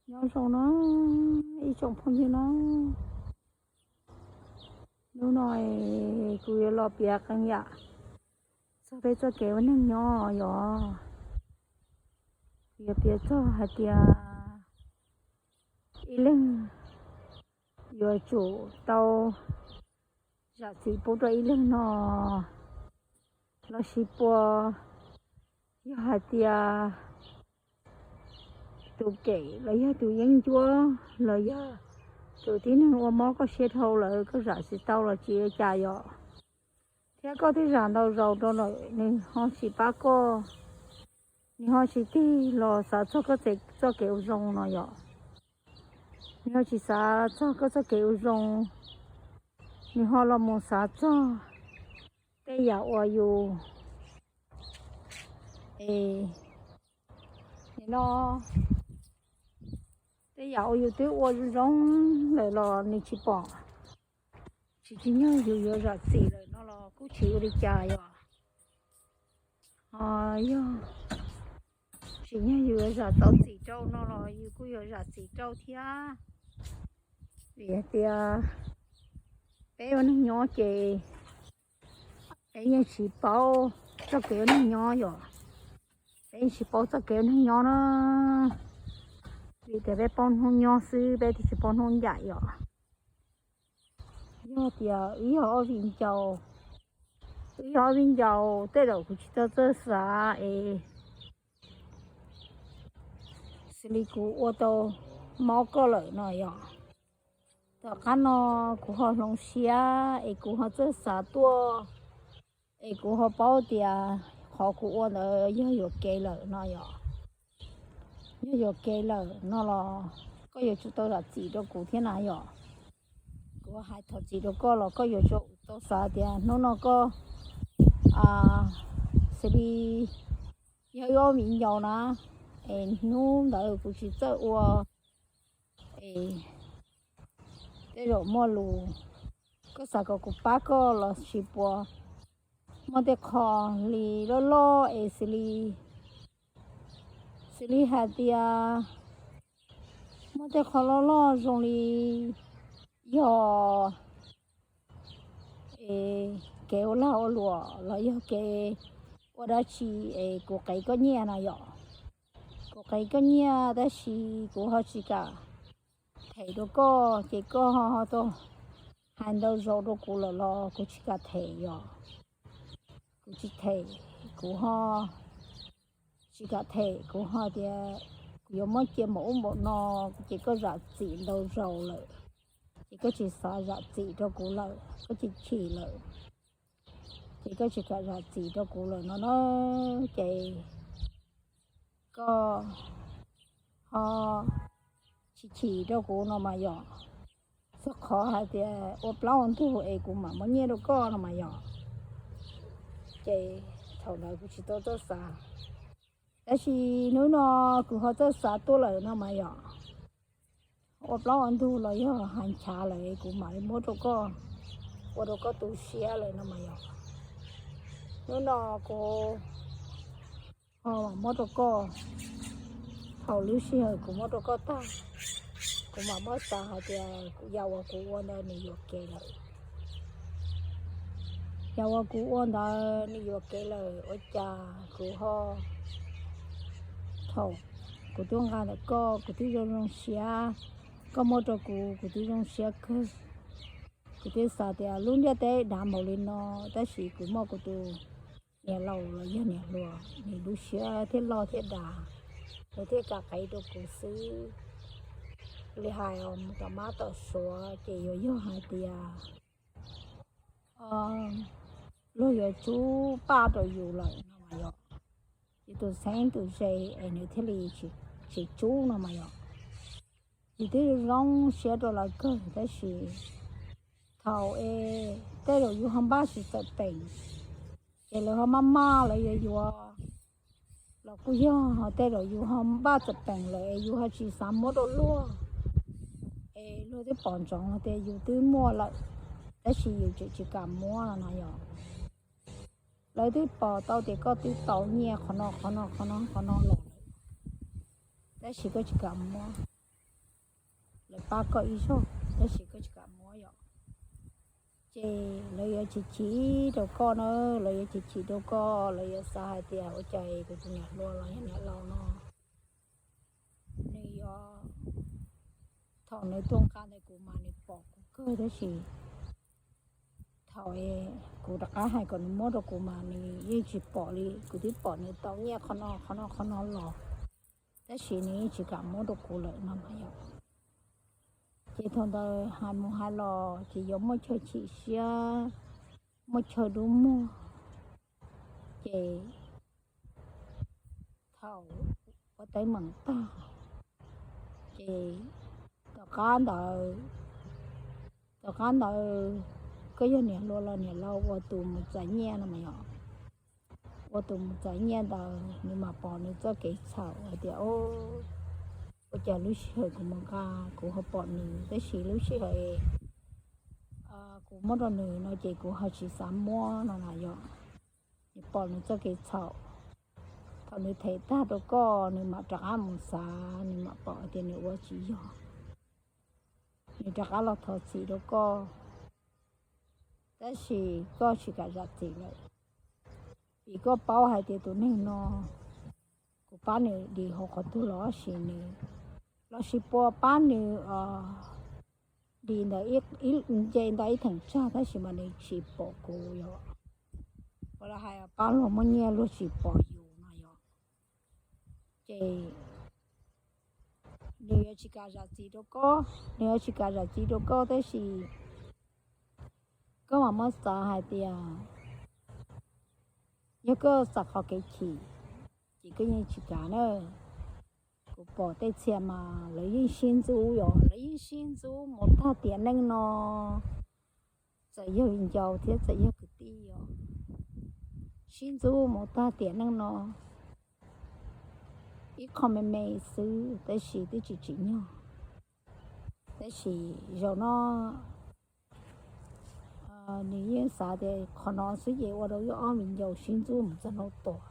Nyob zoo no ib tsoom phooj ywg no, hnub no kuv yuav los piav qee yam txog peb txoj kev ua neeg nyob yom. Kuv yuav piav txog hais tias ib leeg yuav tsum tau zam txim pub rau ib leeg no lossis puas yog hais tias tus kem los yog tus yeeb ncuab los yog tus tib neeg ua mob koj siab dhau lawm koj zam tsis tau los tsis ua cas yom. Thiab koj twb zam ntau zaus rau lawm nws ho tsis pab koj, nws ho tsis tig los xav txog koj txoj kev ua zoo no yom. Nws ho tsis xav txog koj txoj kev ua zoo, nws ho los mus xav txog tej yam uas yus, es, no, tej yam uas yus twb ua zoo zoo lawm los nws tsis pom, tsis tsim nyog yus yuav zam txim lawm no los kuj tsis ua li cas yom. Ho yog tsim nyog yus yuav zam tau txim rau no los yus kuj yuav zam txim rau thiab. Vim hais tias peb ua neeg nyob ces peb yeej tsis paub txoj kev ua neeg nyob yom. Peb yeej tsis paub txoj kev ua neeg nyob na, vim tias peb paub hnub nyob xwb peb twb tsis paub hnub ncaim yom. Yog tias wb yog ob viv ncaus, wb yog ob viv ncaus tej zaum kuv tsis tau txawj xav es xws li kuv ua tau mob koj lawm no yom. Tom qab no kuv ho hloov siab es kuv ho txawj xav tuaj, es kuv ho paub tias qhov kuv ua ntawd yog yuam kev lawm no yom. Yog yuam kev lawm no los koj yuav tsum tau zam txim rau kuv thiab na yom. Kuv hais thov txim rau koj los koj yuav tsum tau xav tias hnub no koj xws li yog wb ob viv ncaus na, es hnub ntawd kuv tsis txawj ua, es tej zaum muaj lus, koj xav kom kuv pab koj los sis puas muaj tej qho li loj loj es xws li, xws li hais tias muaj tej qho loj loj zoo li yog es kev ua lag ua luam los yog kev ua dab tsi es kuv qev koj nyiaj na yom. Kuv qev koj nyiaj tab sis kuv ho tsis kam them rau koj ces koj ho tau hais ntau zaus rau kuv lawm los kuv tsis kam them yom. Kuv tsis them, kuv ho tsis kam them, kuv ho tias kuv yuav muab cia npaum ub npaum no, ces koj zam txim ntau zaus lawm, ces koj tsis xav zam txim rau kuv lawm, koj chim chim lawm, ces koj tsis kam zam txim rau kuv lawm no na, ces koj ho chim chim rau kuv no mas yom. Txog qhov hais tias ua plaub ua ntug es kuv mam muab nyiaj rau koj no mas yom. Ces thaum ntawd kuv tsis tau txawj xav, tab sis hnub no kuv ho txawj xav tuaj lawm no mas yom. Ua plaub ua ntug los yog hais nchav lawm es kuv mam li muab rau koj, ua rau koj tu siab lawm no mas yom. Hnub no kuv ho mam muab rau koj. Thaum lub sij hawm kuv muab rau koj tag, kuv mam muab xav hais tias yam uas kuv ua ntawd nws yuam kev lawm. Yam uas kuv ua ntawd nws yuam kev lawm ua cas kuv ho, thaum kuv twb nqa ntawm koj kuv twb zoo zoo siab, koj muab rau kuv kuv twb zoo siab kawg. Kuv twb xav tias lub ntiaj teb dav npaum li no, tab sis kuv muaj kuv tus niam laus los yog niam hluas, nws lub siab thiaj loj thiaj dav, nws thiaj kam qev rau kuv xwb. Li hais os, mus tom mab tom suav ces yuav yog hais tias luag yuav tsub paj rau yus lawm no mas yog, yus tus txheeb tus ze es nws thiaj li tsis tsub no mas yog. Yus twb zoo siab rau lawv kawg tab sis thaum es tej zaum yus ho npaj tsis txawm peem, ces lawv ho maj maj lawv yuav yuav los kuj yog, ho tej zaum yus ho npaj txawm peem lawm es yus ho tsis xav muab rau luag, es luag twb pom ntsoov tias yus twb muaj lawm, tab sis yus tseem tsis kam muab no na yog. Lawv twb pom tau tias koj twb tau nyiaj qhov no qhov no qhov no qhov no los lawm, tab sis koj tsis kam muab. pab koj ib zaug, tab sis koj tsis kam muab yom. Ces lawv yuav chim chim rau koj na, lawv yuav chim chim rau koj, lawv yuav xav hais tias ua cas kuv tus niam hluas los yog niam laus no, nws yuav, thaum nws tuaj nqa ntawm kuv mas nws pom kuv kawg tab sis thaum kuv rov qab hais kom nws muab rau kuv mas nws yeej tsis pom li. Kuv twb pom nws tau nyiaj qhov no qhov no qhov no los, tab sis nws yeej tsis kam muab rau kuv lawm no mas yom. Ces thaum ntawd hais mus hais los ces yuav muaj chaw chim siab, muaj chaw dub muag. Ces thaum ua teeb meem tag, ces tom qab ntawd, tom qab ntawd koj yog niam hluas los niam laus ua tus mus txais nyiaj no mas yom, ua tus mus txais nyiaj ntawd nws mam pom nws txoj kev txhaum hais tias, ua cas lub sij hawm kuv mus nqa kuv ho pom nws, tab sis lub sij hawm kuv muab rau nws no ces kuv ho tsis xav muab no na yom. Nws pom nws txoj kev txhaum, thaum nws them tag rau koj nws mam rov qab mus xav, nws mam pom tias nws ua tsis yog, nws rov qab los thov txim rau koj, tab sis koj tsis kam zam txim lawm, vim koj paub hais tias tus neeg no kuv pab nws dim hauv qhov twg los sis nws, los sis puas pab nws dim ntawd, nce ntawd ib theem tsag tab sis mas nws tsis pom kuv yom. Ua los hais pab luag muaj nyiaj luag tsis pom yus no yom. Ces nws yuav tsis kam zam txim rau koj, nws yuav tsis kam zam txim rau koj tab sis koj mam muab xav hais tias yog koj xam qhov kev chim ces koj yeej tsis kam na. Kuv pom tej txhia mas lawv yeej sib ntxub yom, lawv yeej sib ntxub mus tag tiam neej no, txawm yog viv ncaus thiab txawm yog kwv tij os, sib ntxub mus tag tiam neej no, ib qho me me xwb tab sis twb tsis tsim nyog. Tab sis zaum no nws yeej xav tias qhov no xwb ces ua rau yog ob viv ncaus sib ntxub mus txog hnub tuag.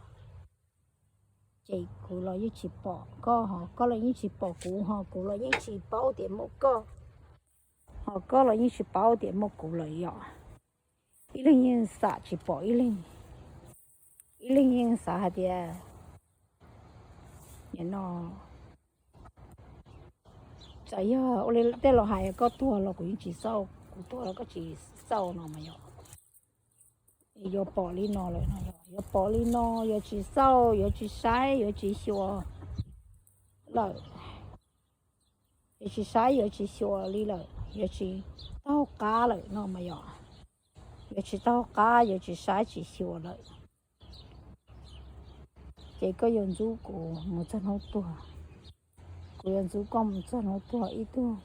Ces kuv los yeej tsis pom koj ho koj los yeej tsis pom kuv ho kuv los yeej tsis paub tias muaj koj, ho koj los yeej tsis paub tias muaj kuv lawm yom. Ib leeg yeej xam tsis pom ib leeg, ib leeg yeej xav hais tias nim no txawm yog ua li tej laus hais koj tuag los kuv yeej tsis xauj, kuv tuag los koj tsis xauj no mas yog yuav pom li no lawm no, yuav pom li no, yuav tsis xauj, yuav tsis saib, yuav tsis xyuas lawm, yuav tsis saib yuav tsis xyuas li lawm, yuav tsis taug qab lawm no mas yog yuav tsis taug qab, yuav tsis saib tsis xyuas lawm. Ces koj yuav ntxub kuv mus txog hnub tuag, kuv yuav ntxub koj mus txog hnub tuag. Ib tug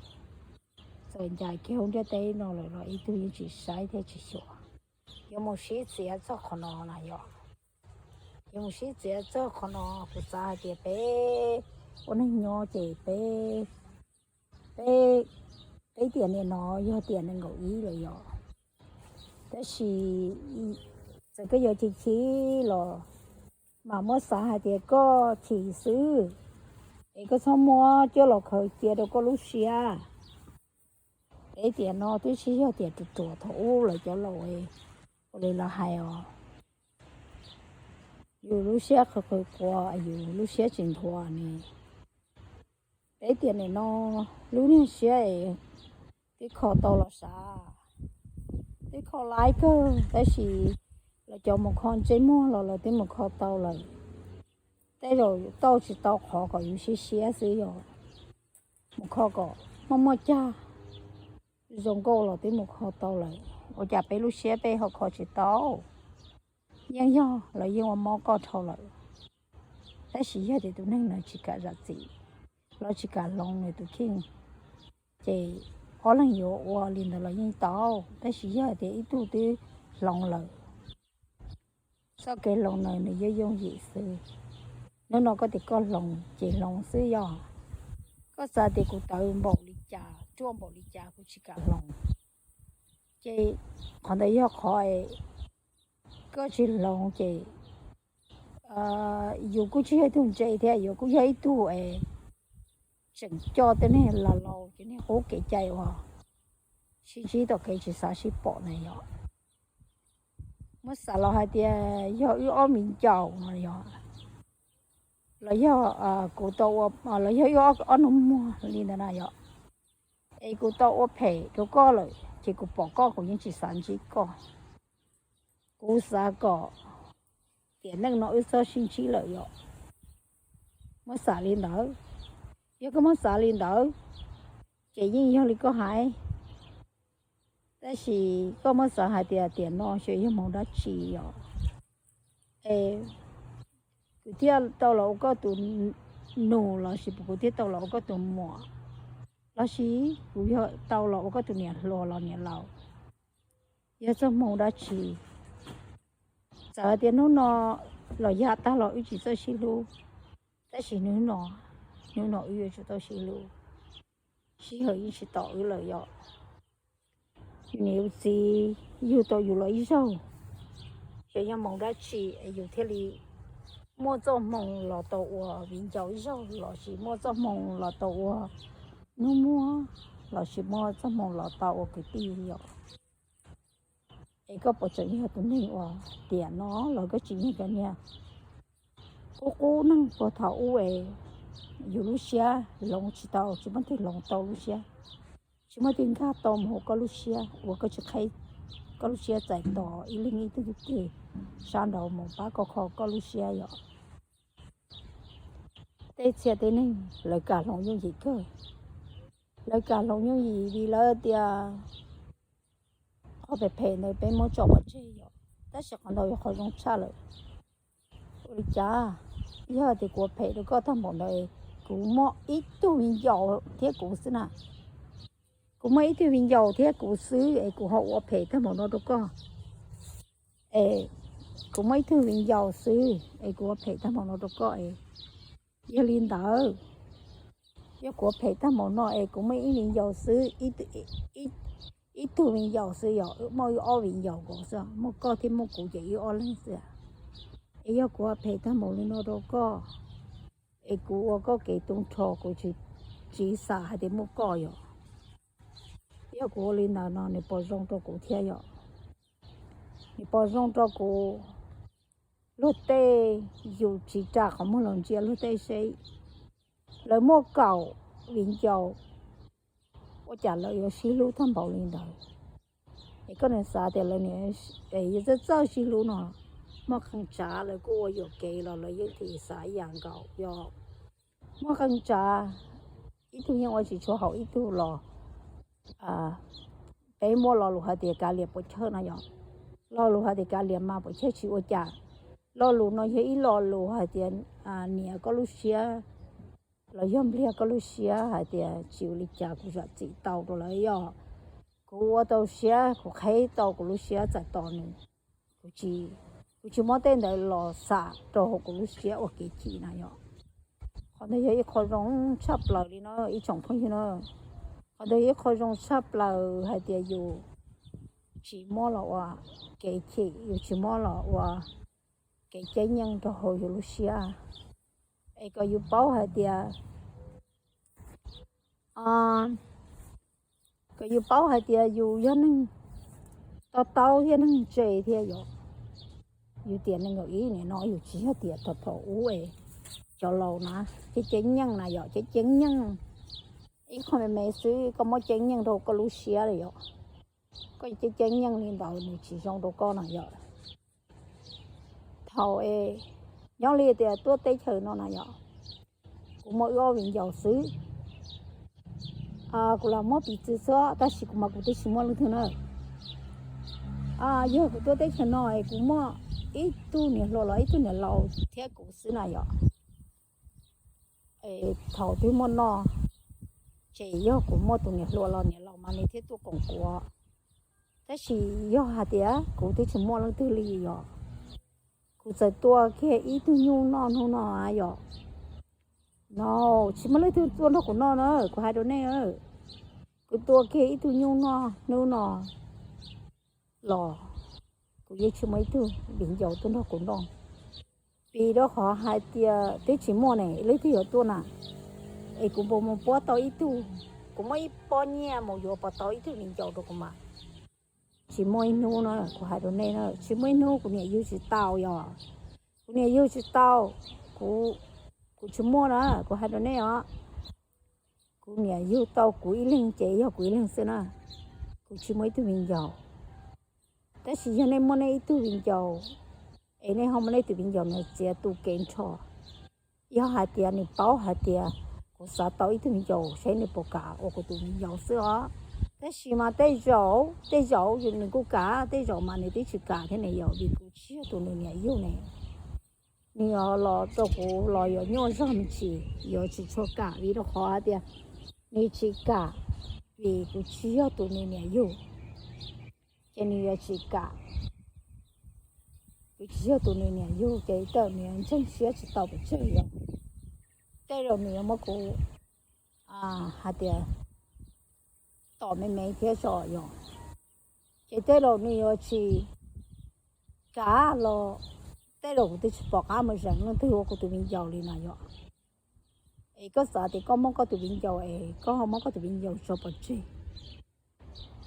txawm ncaim kiag hauv ntiaj teb no lawm los ib tug yeej tsis saib thiab tsis xyuas. Yuav mus sib txiav txog qhov no na yom, yuav mus sib txiav txog qhov no. Kuv xav hais tias peb ua neeg nyob ces peb, peb, peb tiam niam no yog tiam nees nkaum ib lawm yom, tab sis txawm koj yuav chim chim los mam muab xav hais tias koj chim xwb, es koj txhob muab coj los khaws cia rau koj lub siab. Peb tiam no twb tsis yog tiam ruam ruam thaum ub lawv cov laus ua li lawv hais os, yus lub siab qw qw quas, yus lub siab tsis nthuav ne. Peb tiam niam no lub niag siab es twb kho tau los sav, twb kho laib kawg tab sis lawv cov mus kho ntsej muag los lawv twb mus kho tau lawm. Tej zaum tau tsis tau qhov kom yus siab siab xwb yog mus kho kom muaj muaj cag zoo nkauj los twb mus kho tau lawm, ua cas peb lub siab peb ho kho tsis tau? Yeej yog lawv yeej ua mob koj dhau lawm, tab sis yog tias tus neeg no tsis kam zam txim, los tsis kam hloov nws tus kheej, ces ob leeg yuav ua li ntawd los yeej tau, tab sis yog tias ib tug twb hloov lawm, txoj kev hloov no nws yooj yooj yim xwb. Hnub no koj tias koj hloov ces hloov xwb yog, koj xav tias kuv tawv npaum li cas ruaj npaum li cas kuv tsis kam hloov, ces qhov ntawd yog qhov koj tsis hloov ces yus kuj tsis yog ib tug ntse thiab, yus kuj yog ib tug es tseem coj tej neeg laus laus ces niaj qub kev cai uas sib ntsib tom kev tsis xav sib pom na yom. Muab xav los hais tias yog wb ob viv ncaus no yog, los yog kuv tau ua, los yog wb ob nus muag li ntawd na yom, es kuv tau ua phem rau koj lawm ces kuv pom koj kuv yeej tsis xav ntsib koj. Kuv xav kom tiam neej no wb txhob sib ntsib lawm yom. Muab xav li ntawd, yog koj muab xav li ntawd ces yeej yog li koj hais. Tab sis koj muab xav hais tias tiam no xyov yog hmoov dab tsi yom, es kuv thiaj tau los ua koj tus nus lossis kuv thiaj tau los ua koj tus muam, lossis kuv yog tau los ua koj tus niam hluas los niam laus, yog txoj hmoov dab tsi? Txawm tias hnub no los yav tag los wb tsis txawj sib hlub, tab sis hnub no, hnub no wb yuav tsum tau sib hlub. Sij hawm yeej tsis tom wb lawm yom. Yus niam yus txiv yug tau yus los ib zaug, xyov yog hmoov dab tsi es yus thiaj li muaj txoj hmoo los tau ua viv ncaus ib zaug lossis muaj txoj hmoo los tau ua nus muag lossis muaj txoj hmoo los tau ua kwv tij yom. Es koj puas tseem yog tus neeg uas tiam no los koj tsis yog cov niag qub qub neeg puag thaum ub es yus lub siab hloov tsis tau, tsis muaj twg hloov tau lub siab, tsis muaj twg nkag tau mus hauv koj lub siab uas koj tsis qheb koj lub siab txais tos ib leeg ib tug tug sab nraud mus pab koj kho koj lub siab yom. Tej txhia tej neeg lawv kam hloov yooj yim kawg, lawv kam hloov yooj yim vim lawv tias qhov phem phem ntawd peb muab tso pov tseg yom, tab sis qhov ntawd yog qhov zoo tshaj lawm. Ua li cas yog tias kuv ua phem rau koj tag npaum ntawd, kuv muaj ib tug viv ncaus thiab kuv xwb na, kuv muaj ib tug viv ncaus thiab kuv xwb es kuv ho ua phem tag npaum no rau koj, es kuv muaj ib tug viv ncaus xwb es kuv ua phem tag npaum no rau koj es, yog li ntawd, yog kuv ua phem tag npaum no es kuv muaj ib viv ncaus xwb, ib tug viv ncaus xwb yog muaj wb ob viv ncaus nkaus xwb, muaj koj thiab muaj kuv ces wb ob leeg xwb. Es yog kuv ua phem tag npaum li no rau koj, es kuv ua koj kev tu nrho kuv tsis xav hais tias muaj koj yom. Yog kuv ua li ntawd no nws puas zoo rau kuv thiab yom? Nws puas zoo rau kuv? Luag tej yus tsis ras qhov muag los ntsia luag tej seb, lawv muaj kaum viv ncaus, ua cas lawv yuav sib hlub tag npaum li ntawd? Es koj nws xav tias lawv yuav txawj txawj sib hlub no, muaj qee tsav lawv kuj ua yuam kev los lawv yeej tsis xav ib yam nkaus yog. Muaj qee tsav ib tug yeej ua tsis tshua haum ib tug los, peb muaj lo lus hais tias kav liam puas chawj no yom. Lo lus hais tias kav liam mas puas chawj tsis ua cas. Lo lus no yog ib lo lus hais tias nias koj lub siab los yog npliag koj lub siab hais tias tsis ua li cas kuv zam txim tau rau lawv yog. Kuv ua tau siab kuv qheb tau kuv lub siab txais tos nws, kuv tsis muab tej ntawd los xam rau hauv kuv lub siab ua kev chim na yom. Qhov ntawd yog ib qho zoo tshaj plaws li no ib tsoom phooj ywg na. Qhov ntawd yog ib qho zoo tshaj plaws hais tias yus tsis muab los ua kev chim, yus tsis muab los ua kev ceeb nyeej rau hauv yus lub siab. Es kom yus paub hais tias, kom yus paub hais tias yus yog neeg to taub thiab neeg ntse thiab yom. Yus tiam nees nkaum ib nim no yus tsis yog tiam thaum thaum ub es cov laus na, ceeb ceeb nyeej na yom, ceeb ceeb nyeej. Ib qho me me xwb koj muab ceeb nyeej rau koj lub siab li yom. Koj ceeb ceeb nyeej li ntawd nws tsis zoo rau koj na yom. Thaum es nyob li tias tuaj teb chaws no na yom, kuv muaj wb ob viv ncaus xwb. Kuv los muab piv txwv xwb tab sis kuv mas kuv twb tsis muaj leej twg na. Yog kuv tuaj teb chaws no es kuv muaj ib tug niam hluas los ib tug niam laus thiab kuv xwb na yom. Thaum twb muaj noj, ces yog kuv muaj tus niam hluas los niam laus mas nws thiaj tuaj koom kuv. Tab sis yog hais tias kuv twb tsis muaj leej twg li yom, kuv txawm tua kiag ib tug nyuj noj hnub no yom, no tsis muaj leej twg tuaj nrog kuv noj na, kuv hais rau nej, kuv tua kiag ib tug nyuj noj hnub no los kuv yeej tsis muaj ib tug viv ncaus tuaj nrog kuv noj. Vim rau qhov hais tias twb tsis muaj ne leej twg yuav tuaj na. Es kuv puas mus puab tau ib tug, kuv muab ib pob nyiaj mus yuav puas tau ib tug viv ncaus rau kuv mas? Tsis muaj ib hnub na, kuv hais rau nej na, tsis muaj ib hnub kuv niam yug tsis tau yog. Kuv niam yug tsis tau, kuv, kuv tsis muaj na, kuv hais rau nej os. Kuv niam yug tau kuv ib leeg ces yog kuv ib leeg xwb na, kuv tsis muaj ib tug viv ncaus. Tab sis yog nej muaj nej ib tug viv ncaus, es nej ho muab nej tus viv ncaus no txiav tu kev nrho, yog hais tias nws paub hais tias kuv xav tau ib tug viv ncaus, saib nws puas kam ua kuv tus viv ncaus xwb os. Tab sis mas tej zaum, tej zaum nws kuj kam, tej zaum mas nws twb tsis kam thiab ne yom, vim kuv tsis yog tus nws niam yug ne. Nws yuav los rau kuv los yuav nyuaj zog me ntsis, yuav tsis tshua kam vim rau qhov hais tias nws tsis kam, vim kuv tsis yog tus nws niam yug, ces nws yuav tsis kam. Kuv tsis yog tus nws niam yug ces tej zaum nws yuav ntseeg siab tsis tau pes tsawg yom. Tej zaum nws yuav muab kuv hais tias tom me me thiab tso yom. Ces tej zaum nws yuav tsis kam los, tej zaum kuv twb tsis pom qab mus zeem leej twg ua kuv tus viv ncaus li na yom. Es koj xav tias koj muab koj tus viv ncaus es koj ho muab koj tus viv ncaus tso pov tseg.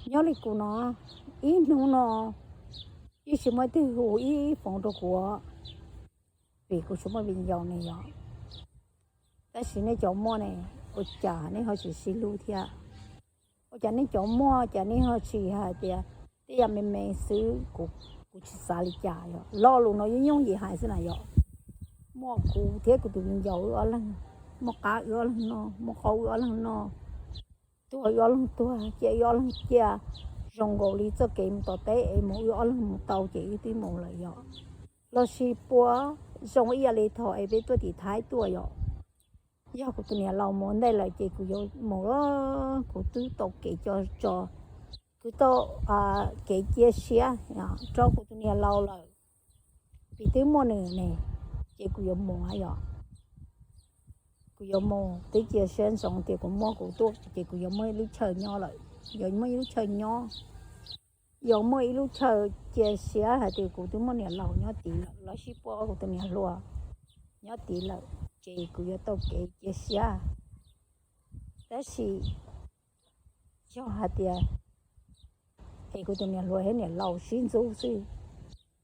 Nyob li kuv no, ib hnub no yeej tsis muaj ib tug hu ib foov rau kuv, vim kuv tsis muaj viv ncaus ne yom. Tab sis nej cov muaj ne, ua cas nej ho tsis sib hlub thiab? Ua cas nej cov muaj cas nej ho tsis hais tias tej yam me me xwb, kuv tsis xav li cas yom. Lo lus no yeej yooj yim hais xwb na yom. Muaj kuv thiab kuv tus viv ncaus wb ob leeg, muaj qab wb ob leeg noj, muaj qaub wb ob leeg noj, tuag wb ob leeg tuag, ciaj wb ob leeg ciaj, zoo nkaus li txoj kev mus tom teb es mus wb ob leeg mus tau ces wb twb mus lawm yom. Los sis puas zoo ib yam li thaum es peb tuaj tim Thaib tuaj yom. Yog kuv tus niam laus mus ntej lawm ces kuv yuav mus, kuv twb tau kev co tso, kuv tau kev cia siab rau kuv tus niam laus lawm, vim twb muaj nws ne, ces kuv yuav mus yom. Kuv yuav mus twb cia siab ntsoov tias kuv muaj kuv tuaj ces kuv yuav muaj ib lub chaw nyob lawm, yuav muaj ib lub chaw nyob, yuav muaj ib lub chaw cia siab hais tias kuv twb muaj niam laus nyob tid lawm, los sis puas kuv tus niam hluas nyob tid lawm, ces kuv yuav tau kev cia siab. Tab sis yog hais tias es kuv tus niam hluas thiab niam laus sib ntxub xwb,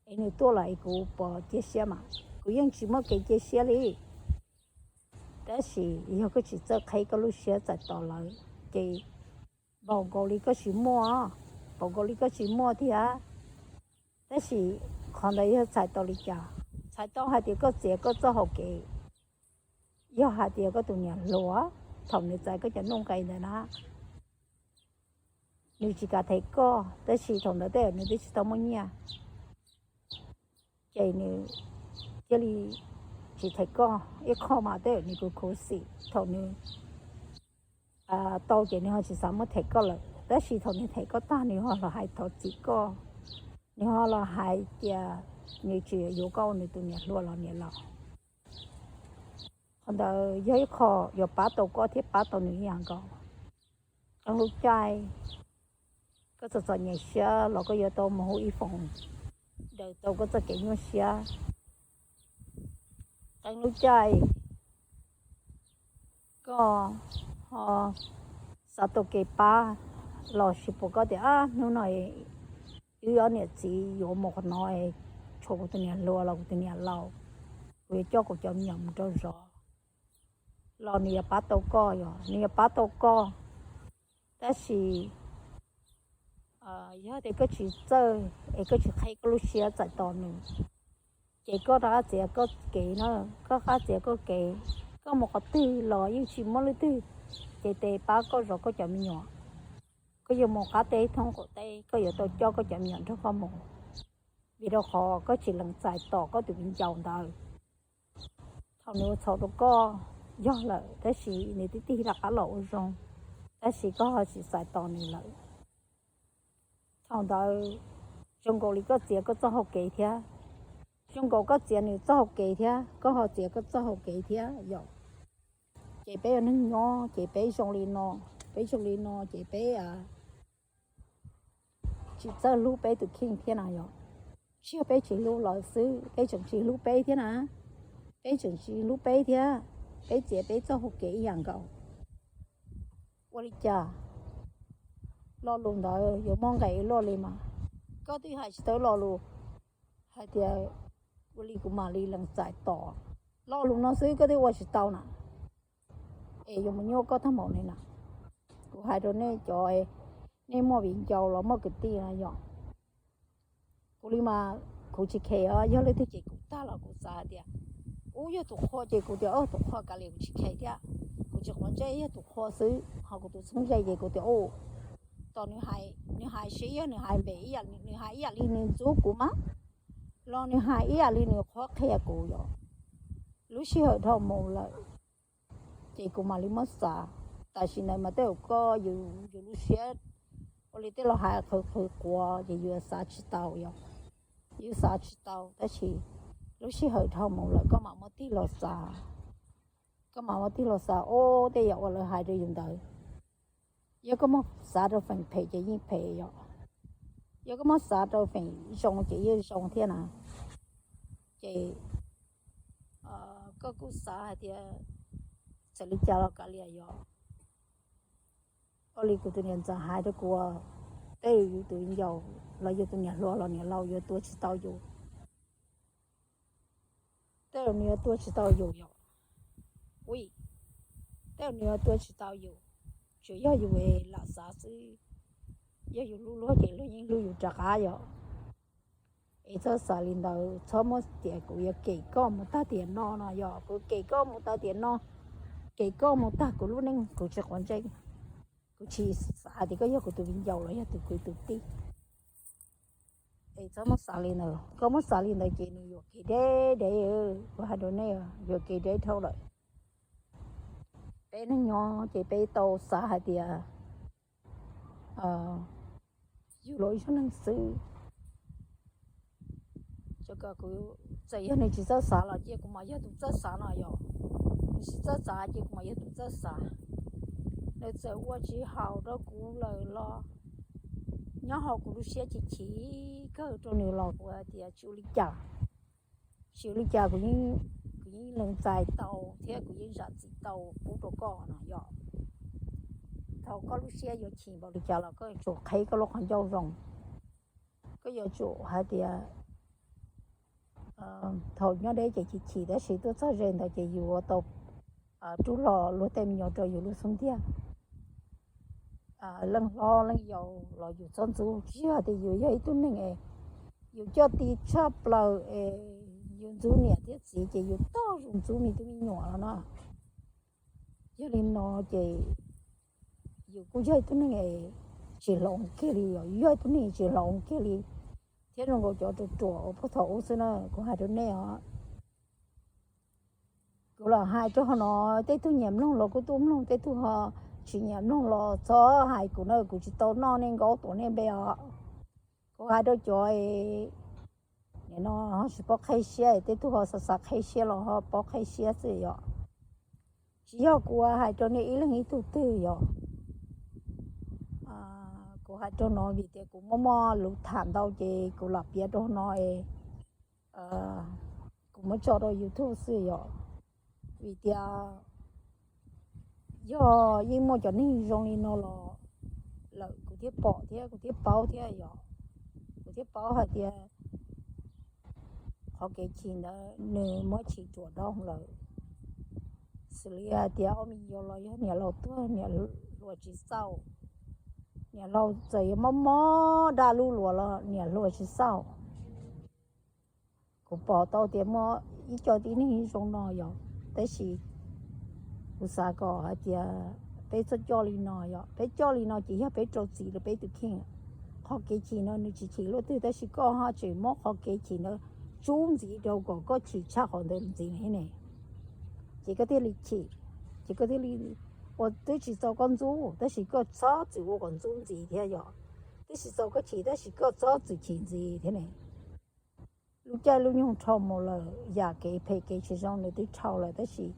es nws tuaj los es kuv puas cia siab mas? Kuv yeej tsis muaj kev cia siab li. Tab sis yog koj tsis txawj qheb koj lub siab txais tos lawv, ces npaum nkaus li koj tsis muaj, npaum nkaus li koj tsis muaj thiab. Tab sis qhov ntawd yog txhais tau li cas? Txhais tau hais tias koj txiav koj txoj hau kev. Yog hais tias koj tus niam hluas, thaum nws txais koj cov nuj nqis ntawd na, nws tsis kam them koj, tab sis thaum ntawd tej zaum nws twb tsis tau muaj nyiaj, ces nws thiaj li tsis them koj. Ib qho mas tej zaum nws khuv khuv xim, thaum nws tau ces nws ho tsis xav muab them koj lawm, tab sis thaum nws them koj tag nws ho los hais thov txim koj, nws ho los hais tias nws tsis yuav koj ua nws tus niam hluas los niam laus. Qhov ntawd yog ib qho yuav pab tau koj thiab pab tau nws ib yam nkaus. Qee lub caij koj txom txom nyem siab los koj yuav tau mus hu ib foom daws tau koj txoj kev nyuaj siab. Qee lub caij koj ho xav tau kev pab, los sis puas koj tias, ab, hnub no wb ob niam txiv yuav mus qhov no, tshuav kuv tus niam hluas los kuv tus niam laus, kuv yuav coj kuv cov me nyuam mus rau zov, los nws yuav pab tau koj, yog nws yuav pab tau koj. Tab sis yog tias koj tsis txawj es koj tsis qheb koj lub siab txais tos nws, ces koj rov qab txiav koj kev na, koj rov qab txiav koj kev, koj mus qhov twg los yeej tsis muaj leej twg cev tes pab koj zov koj cov me nyuam. Koj yuav mus qab teb thoob qaum teb, koj yuav tau coj koj cov me nyuam nrog koj mus, vim rau qhov koj tsis lees txais tos koj tus viv ncaus ntawd. Thaum nws ua txhaum rau koj yog lawm, tab sis nws twb tig rov qab los ua zoo, tab sis koj ho tsis txais tos nws lawm. Thaum ntawd zoo nkaus li koj txiav koj txoj hau kev thiab, zoo nkaus koj txiav nws txoj hau kev thiab, koj ho txiav koj txoj hau kev thiab yom. Ces peb ua neeg nyob ces peb zoo li no, peb zoo li no ces peb tsis txawj hlub peb tus kheej thiab na yom. Tsis yog peb tsis hlub lawv xwb, peb tseem tsis hlub peb thiab na. Peb tseem tsis hlub peb thiab, peb txiav peb txoj hau kev ib yam nkaus. Ua li cas lo lus ntawd yuav muaj nqis luaj li mas? Koj twb hais tsis tau lo lus hais tias ua li kuv mam li lees txais tos. Lo lus no xwb koj twb ua tsis tau na, es yuav mus nyuaj koj tag npaum li na. Kuv hais rau nej cov, nej muaj viv ncaus los muaj kwv tij no yog kuv li mas kuv tsis khes os. Yog leej twg cem kuv tag los kuv xav hais tias ub yog tus qhua ces kuv tias ub tus qhua kav liam, kuv tsis khes thiab. Kuv tsis quav ntsej, yog tus qhua xwb. Ho kuv tus txheeb ze ces kuv tias ub, tos nws hais, nws hais seb yog nws hais npe ib yam, nws hais ib yam li nws ntxub kuv mas, los nws hais ib yam li nws qhuab qhia kuv yom, lub sij hawm dhau mus lawm ces kuv mam li muab xav. Tam sim ntawd mas tej zaum koj yus lub siab ua li tej los hais qhwv qhwv quav ces yus xav tsis tau yom, yus xav tsis tau. Tab sis lub sij hawm dhau mus lawm koj mam muab tig los xav, koj mam muab tig los xav ub tej yam uas lawv hais rau yus ntawd. Yog koj muab xav rau feem phem ces yeej phem yom, yog koj muab xav rau feem zoo ces yeej zoo thiab na. Ces koj kuj xav hais tias txawm li cas los kav liam yom. Ua li kuv tus niam ntxawm hais rau kuv, tej zaum yus tus viv ncaus los yus tus niam hluas los niam laus yuav tua tsis tau yus. Tej zaum nws yuav tua tsis tau yus yom. Ui, tej zaum nws yuav tua tsis tau yus, tsuas yog yus lam xav xwb. Yog yus hlub luag ces luag yeej hlub yus rov qab yom. Es txhob xav li ntawd, txhob muab tias kuv yuav kem koj mus tag tiam no no yom, kuv kem koj mus tag tiam no, kem koj mus tag kuv lub neej kuv tsis quav ntsej. Kuv tsis xav tias koj yog kuv tus viv ncaus los yog tus kwv tus tij. Es txhob muab xav li ntawd, koj muab xav li ntawd ces nws yuam kev deb deb, kuv hais rau nej, yuam kev deb dhau lawm. Peb neeg nyob ces peb tau xav hais tias yus los ib zaug neeg xwb. Txawm yog nws tsis txawj xav los cia kuv mam yog tus txawj xav no yom. Nws tsis txawj xav ces kuv mam yog tus txawj xav. Nws txawm ua tsis haum rau kuv lawm los nyob hauv kuv lub siab chim chim kawg rau nws los kuv hais tias tsis ua li cas. Tsis ua li cas, kuv yeej lees txais tau thiab kuv yeej zam txim tau pub rau koj no yom. Thaum koj lub siab yuav chim npaum li cas los koj yuav tsum qheb koj lub qhov ncauj zoo. Koj yuav tsum hais tias thaum nyob deb ces chim chim tab sis tuaj txog ze ntawd ces yus yuav tau rub hlo luag tej me nyuam rau yus lub xub ntiag. Leej hlob leej yau los yus txhob ntxub, tsis yog tias yus yog ib tug neeg es yus coj ti tshaj plaws es yus ntxub niam thiab txiv ces yus tau zoo ntxub me tub me nyuam los no. Yog li no ces yus kuj yog ib tug neeg es tsis hloov kiag li, yog ib tug neeg tsis hloov kiag li thiab zoo nkaus cov ruam ruam uas puag thaum ub xwb na, kuv hais rau nej os. Kuv los hais rau hauv no, tej tug nyiam mloog los kuj tuaj mloog, tej tug ho tsis nyiam mloog los txhob hais kuv na, kuv tsis tau noj nej nkaub tuav nej npe os. Kuv hais rau cov nim no ho tsis paub qheb siab, tej tug ho xav xav qheb siab los ho paub qheb siab xwb yom. Tsis yog kuv hais rau nej ib leeg ib tug twg yom. Kuv hais rau no vim tias kuv muaj muaj lus tham ntau ces kuv lam piav rau no es kuv muab tso rau YouTube xwb yom. Vim tias yog yeej muaj cov neeg zoo li no los lawm kuv thiaj pom thiab kuv thiaj paub thiab yom. Kuv thiaj paub hais tias qhov kev chim ntawd nws muab chim ruam dhau lawm. Xws li hais tias ob me nyuam los yog niam laus tuag niam hluas tsis xauj, niam laus txawm yuav mob mob daj lub luas los niam hluas tsis xauj. Kuv pom tau tias muaj ib co tib neeg zoo no yom, tab sis kuv xav kom hais tias peb txhob coj li no yom, peb coj li no ces yog peb rau txim rau peb tus kheej. Qhov kev chim no nws tsis chim luaj twg tab sis koj ho tseem muab qhov kev chim ntawd tsub ntxiv rau kom koj chim tshaj qhov ntawd ntxiv ne. Ces koj thiaj li chim, ces koj thiaj li ua twb tsis txaus koj ntxub tab sis koj txhob txwm ua kom ntxub ntxiv thiab yom. Twb tsis txaus koj chim tab sis koj txhob txwm chim ntxiv thiab ne. Lub caij lub nyoog dhau mus lawm, yam kev phem kev tsis zoo nws twb dhau lawm tab sis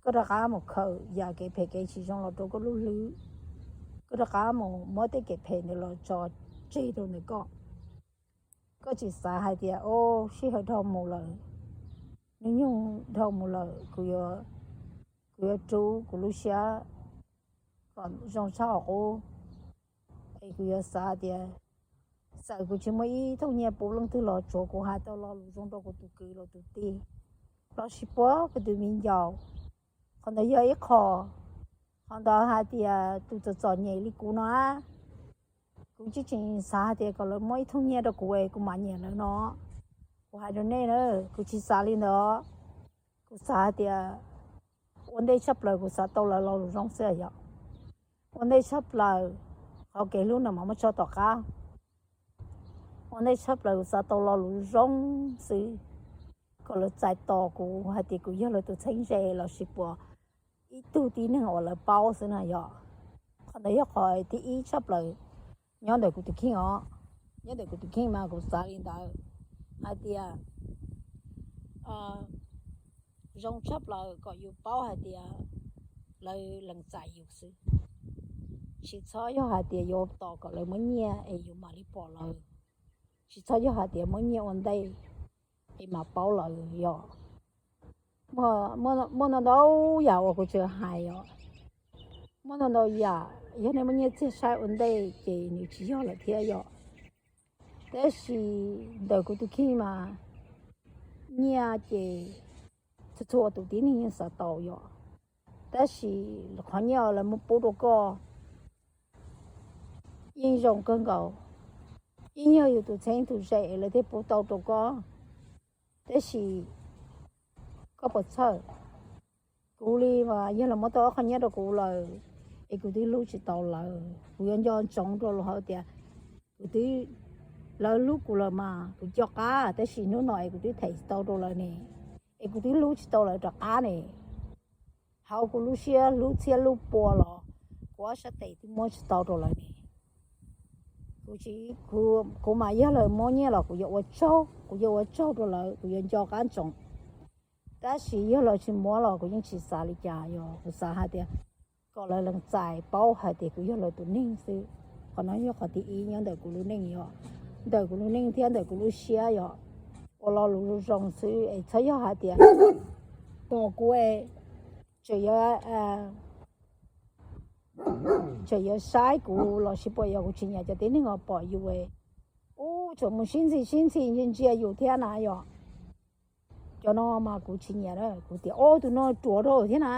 koj rov qab mus khaws yam kev phem kev tsis zoo los rau koj lub hlwb. Koj rov qab mus muab tej kev phem ntawd los tso tseg rau ntawm koj. Koj tsis xav hais tias o, sij hawm dhau mus lawm, hnub nyoog dhau mus lawm, kuv yuav rub kuv lub siab, kom zoo tshaj qhov qub. Es kuv yuav xav tias txawm kuv tsis muaj ib thooj nyiaj pub leej twg los tsuav kuv hais tau lo lus zoo rau kuv tus kwv los tus tij, los sis puab kuv tus me ncaus. Qhov ntawd yog ib qho. Qhov ntawd hais tias tus txom txom nyem li kuv no, kuv tsis tseem xav hais tias kom lawv muab ib thooj nyiaj rau kuv es kuv mam nyiam lawv no. Kuv hais rau nej na, kuv tsis xav li ntawd. Kuv xav hais tias ua ntej tshaj plaws kuv xav tau lawv lo lus zoo xwb yom. Ua ntej tshaj plaws, qhov kev hlub no mas muab tso tom qab. Ua ntej tshaj plaws kuv xav tau lo lus zoo xwb, kom lawv txais tos kuv hais tias kuv yog lawv tus txheeb ze los sis puas ib tug tib neeg uas lawv paub xwb na yom. Qhov ntawd yog qhov thib ib tshaj plaws nyob ntawm kuv tus kheej os. Nyob ntawm kuv tus kheej mas kuv xav li ntawd, hais tias zoo tshaj plaws kom yus paub hais tias lawv lees txais yus xwb. Tsis txhob yog hais tias yuav tos kom lawv muab nyiaj es yus mam li pom lawv. Tsis txhob yog hais tias muab nyiaj ua ntej es mam paub lawv yom. Muaj ntau ntau yam uas kuv tseem hais os. Muaj ntau ntau yam yog nej muab nyiaj txiag saib ua ntej ces nws tsis yog lawm thiab yom. Tab sis ntawm kuv tus kheej mas nyiaj ces txhua txhua tus tib neeg yeej xav tau yom. Tab sis qhov nyiaj lawv muab pub rau koj yeej zoo kawg nkaus, yeej yog yus tus txheeb tus ze es lawv thiaj pub tau rau koj. Tab sis koj puas txhawj? Kuv li mas yog lawv muab tau ob qho nyiaj rau kuv lawm es kuv twb hlub tsis tau lawv, kuv yuav nco ntsoov rau lawv hais tias kuv twb, lawv hlub kuv lawm mas kuv nco qab, tab sis hnub no es kuv twb them tsis tau rau lawv ne, es kuv twb hlub tsis tau lawv rov qab ne. Hauv kuv lub siab hlub txhiab hlub pua los kuv ob sab tes twb muab tsis tau rau lawv ne. Kuv, kuv mas yog lawv muab nyiaj los kuv yuav ua tsaug, kuv yuav ua tsaug rau lawv, kuv yuav nco qab ntsoov. Tab sis yog lawv tsis muab los kuv yeej tsis xav li cas, yog kuv xav hais tias kom lawv lees txais paub hais tias kuv yog lawv tus neeg xwb. Qhov no yog qhov thib ib nyob ntawm kuv lub neej yom. Ntawm kuv lub neej thiab ntawm kuv lub siab yom, ua lo lus zoo zoo xwb es txhob yog hais tias pom kuv es tseem yuav, tseem yuav saib kuv los sis puas yog kuv tsis nyiam cov tib neeg uas pom yus es ub tseem mus sib ntxhi sib ntxhi ntsia ntsia yus thiab na yom. Cov no mas kuv tsis nyiam, kuv tias ob tus no ruam rau thiab na.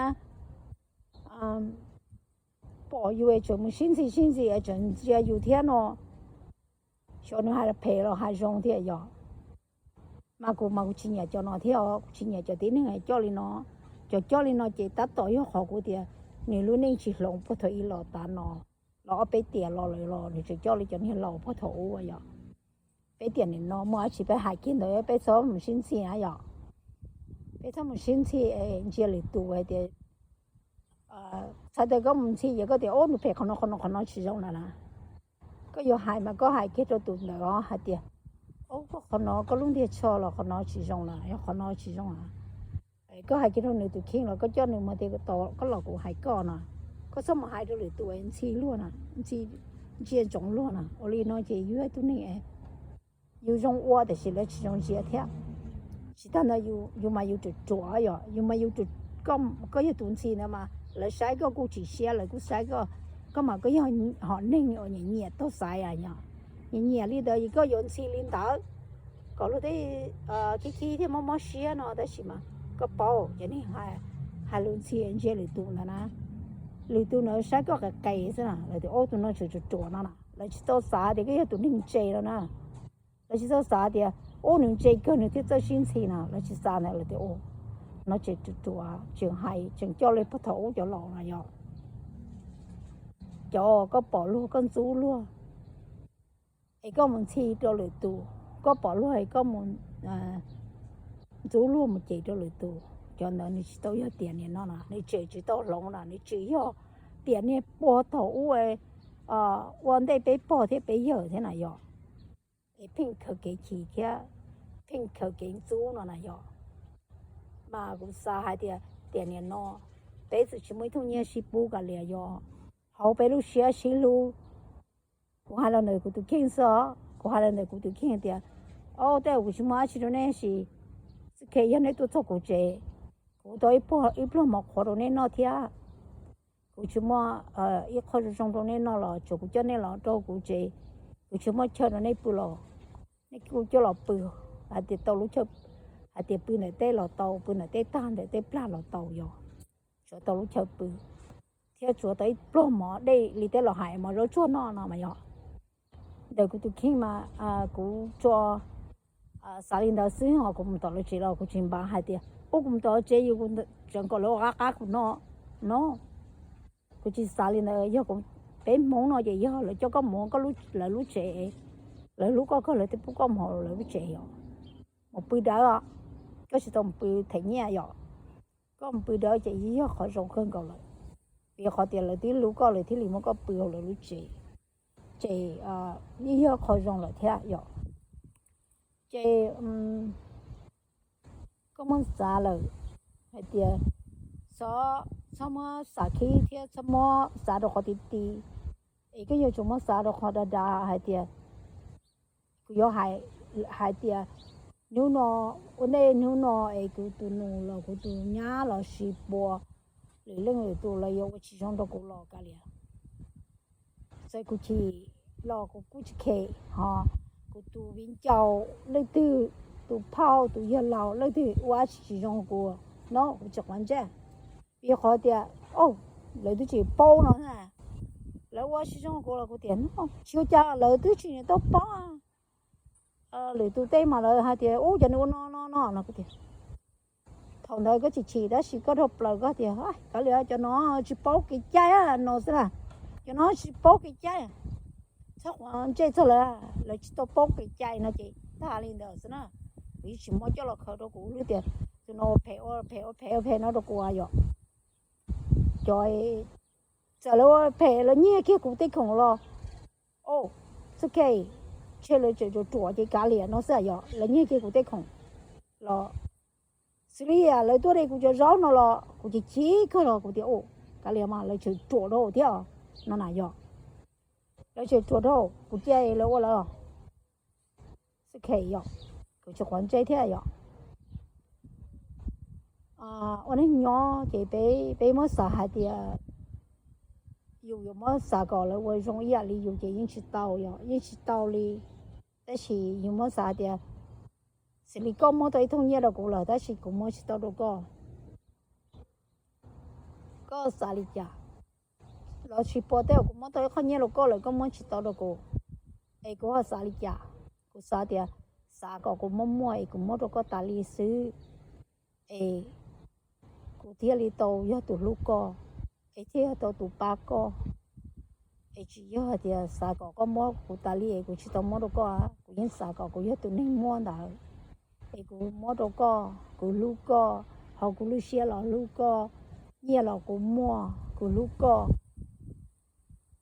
Pom yus es tseem mus sib ntxhi sib ntxhi es tseem ntsia yus thiab no, xyov nws hais phem los hais zoo thiab yom. Mas kuv mas kuv tsis nyiam cov no thiab os, kuv tsis nyiam cov tib neeg coj li no. Cov coj li no ces tab tom yog qhov kuv tias nws lub neej tsis hloov puag thaum ub los tas no, los ob peb tiam los lawm los nws tseem coj li cov niag laus puag thaum ub yom. Peb tiam nim no muaj dab tsi peb hais kiag ntawd, peb txhob mus sib ntxhi na yom. Peb txhob mus sib ntxhi es ntsia lwm tus hais tias, txhais tias koj mus ntxhi ces koj tias ub nws phem qhov no qhov no qhov no tsis zoo lawm na. Koj yuav hais mas koj hais kiag rau tus ntawd os hais tias ub koj qhov no koj lub ntiag tsho los qhov no tsis zoo lawm, yog qhov no tsis zoo lawm. Koj hais kiag rau nws tus kheej los koj coj nws mus tias koj los kuv hais koj no. Koj txhob mus hais rau lwm tus ntxhi luag na, ntxhi, ntsia ntsoov luag na. Ua li no ces yus yog ib tug neeg yus zoo ua tiam sis lawv tsis zoo ntsia thiab. Tsis tas ntawd yus mas yus ruam ruam yom, yus mas yus, koj yog tus ntxhi ntawd mas lawv saib koj kuj tsis siab, lawv kuj saib koj, koj mas koj yog hom neeg uas nyiam nyiam taug xaiv yom. Nyiam nyiam li ntawd es koj yuav ntxhi li ntawd kom luag tej khib khib thiab mob mob siab no, tab sis mas koj paub cov neeg hais lus ntxhi ntsia lwm tus ntawd na, lwm tus ntawd saib koj qes qes xwb na, lawv tias ub tus no tseem ruam ruam no na, lawv tsis tau xav tias koj yog tus neeg ntse no na. Lawv tsis tau xav tias ub nws ntse kawg nws thiaj txawj sib ntxhi no, lawv tsis xav ntawd, lawv tias ub no tseem ruam ruam, tseem hais tseem coj li puag thaum ub cov laus no yom. Cov koj pom luag koj ntxub luag es koj mus ntxhi rau lwm tus, koj pom luag es koj mus ntxub luag mus cem rau lwm tus, cov ntawd nws tsis tau yog tiam nim no na, nws tseem tsis tau hloov na, nws tseem yog tiam niag puag thaum ub ua ntej peb pog thiab peb yawg thiab na yom. Es pheej khaws kev chim thiab pheej khaws kev ntxub no na yom. Mas kuv xav hais tias tiam nim no peb txawm tsis muaj ib thooj nyiaj sib pub kav liam yom, hauv peb lub siab sib hlub. Kuv hais los ntawm kuv tus kheej xwb os, kuv hais los ntawm kuv tus kheej tias, o tej zaum kuv tsis muaj dab tsi rau nej sis, txoj kev yog nej tuaj txog kuv tsev, kuv tau ib pluag mov qhuav rau nej noj thiab. kuv tsis muaj ib qho zoo zoo rau nej noj los tsuav kuv coj nej los rau kuv tsev, kuv tsis muaj chaw rau nej pw los nej kuj coj los pw. Hais tias tau lub chaw, hais tias pw ntawm teb los tau, pw ntawm teb tag ntawm teb plag los tau yog, tsuav tau lub chaw pw thiab tsuav tau ib pluag mov dej li tej laus hais, mov zaub tsuag noj no mas yog. Ntawm kuv tus kheej mas kuv tsuas xav li ntawd xwb os. Kuv mus tom lawv tsev los kuv tsis npav hais tias ua kuv mus tom lawv tsev yus tseem kom lawv ua qab qab kuv no no. Kuv tsis xav li ntawd. Yog peb Hmoob no ces yog lawv coj koj mus koj lub, lawv lub tsev, lawv hlub koj kawg lawv thiaj pub koj mus hauv lawv lub tsev os. Mus pw dawb, koj tsis tau mus pw them nyiaj yom. Koj mus pw dawb ces yeej yog qhov zoo kawg nkaus lawm, vim qhov tias lawv twb hlub koj lawv thiaj li muab koj pw hauv lawv lub tsev. Ces yeej yog qhov zoo lawm thiab yom. Ces koj muab xav lawm hais tias txhob muab xav khib thiab txhob muab xav rau qhov ti ti, es koj yuav tsum muab xav rau qhov dav dav hais tias, kuv yuav hais tias hnub no, ua ntej hnub no es kuv tus nus los kuv tus nyab los sis puas lwm leej lwm tus los yuav ua tsis zoo rau kuv los kav liam, txawm kuv chim los kuv kuj tsis khem ho. Kuv tus viv ncaus leej twg, tus phauj tus yawg laus leej twg ua tsis tsis zoo kuv no kuv tsis quav ntsej. Vim qhov tias lawv twb tsis paub no, lawv ua tsis zoo kuv los kuv tias no tsis ua cas, lawv twb tsis tau paub. Lwm tus tej mas lawv hais tias ub cov nws ua no no no no kuv tias thaum ntawd koj tsis chim tab sis koj dhau plaws koj tias kav liam cov no tsis paub kev cai no xwb na, cov no tsis paub kev cai, txhob quav ntsej txog lawv, lawv tsis tau paub kev cai no ces tag li ntawd xwb na. Kuv yeej tsis muab coj los khaws rau kuv lub tias tus no ua phem ua phem ua phem ua phem no rau kuv yom. Cov txawm lawv ua phem lawv nyiag kiag kuv tej khoom los, o, ok, tshe lawv tseem ruam ruam ces kav liam no xwb yom, lawv nyiag kiag kuv tej khoom los xws li lawv tuaj de kuv cov zaub no los kuv chim chim kawg los kuv tias kav liam mas lawv tseem ruam rau thiab no na yom. Lawv tseem ruam rau kuv cia lawv ua lawv ok yom, kuv tsis quav ntsej thiab yom. Ua neej nyob ces peb muab xav hais tias yus yuav muab xav kom lawv ua zoo ib yam li yus ces yeej tsis tau yom, yeej tsis tau li. Tab sis yus muab xav hais tias xws li koj muab tau ib thooj nyiaj rau kuv lawm tab sis kuv muab tsis tau rau koj, koj xav li cas? Los sis puas tej uas kuv muab tau ib qho nyiaj rau koj lawm koj muab tsis tau rau kuv, es kuv ho xav li cas? Kuv xav tias xav kom kuv muaj muaj es kuv muab rau koj tas li xwb, es kuv thiaj li tau yog tus hlub koj, es thiaj yog tau tus pab koj. Es tsis yog hais tias xav kom koj muab kuv tas li es kuv tsis tau muab rau koj, kuv yeej xav kom kuv yog tus neeg muaj ntawd, es kuv muab rau koj, kuv hlub koj, hauv kuv lub siab los hlub koj, nyiaj los kuv muaj, kuv hlub koj,